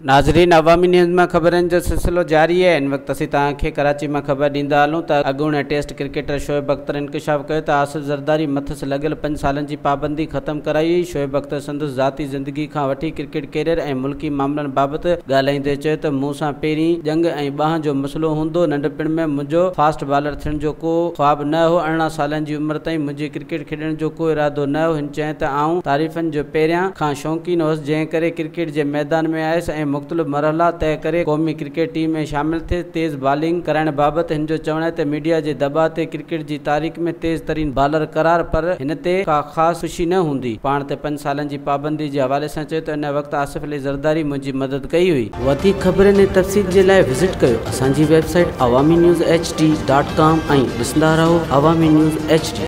ناظرين عوامي نيوز مان خبرن جو سلسلو جاري آهي هن وقت اسين توهان کي ڪراچي مان خبر ڏيندا هلون ته اڳوڻي ٽيسٽ ڪرڪيٽر شعيب اختر انڪشاف ڪيو ته آصف زرداري مٿس لڳل پنج سالن جي پابندي ختم ڪرائي هئي شعيب اختر سندس ذاتي زندگي کان وٺي ڪرڪيٽ ڪيريئر ۽ ملڪي معاملن بابت ڳالهائيندي چيو ته مون سان پهرين ڄنگهه ۽ ٻانهن جو مسئلو هوندو ننڍپڻ ۾ منهنجو فاسٽ بالر ٿيڻ جو ڪو خواب نه هو 18 سالن جي عمر تائين منهنجي ڪرڪيٽ کيڏڻ جو ڪو ارادو نه هو هن چيو ته آئون تعريفن جو پهريان کان شوقين هوس جنهن ڪري ڪرڪيٽ جي ميدان ۾ آيس ۽ مختلف مرحلا طئي ڪري قومي ڪرڪيٽ ٽيم ۾ شامل ٿيس. تيز بالنگ ڪرائڻ بابت هن جو چوڻ آهي ته ميڊيا جي دٻاء تي ڪرڪيٽ جي تاريخ ۾ تيز ترين بالر قرار پر هن تي ڪا خاص خوشي نه هوندي. پاڻ تي پنج سالن جي پابندي جي حوالي سان چيو ته ان وقت آصف علي زرداري منهنجي مدد ڪئي هئي. وڌيڪ خبرن ۽ تفصيل جي لاء وزٽ ڪيو اسان جي website Awami news H D dot com ۽ ڏسندا رهو عوامي نيوز ايڇ ڊي.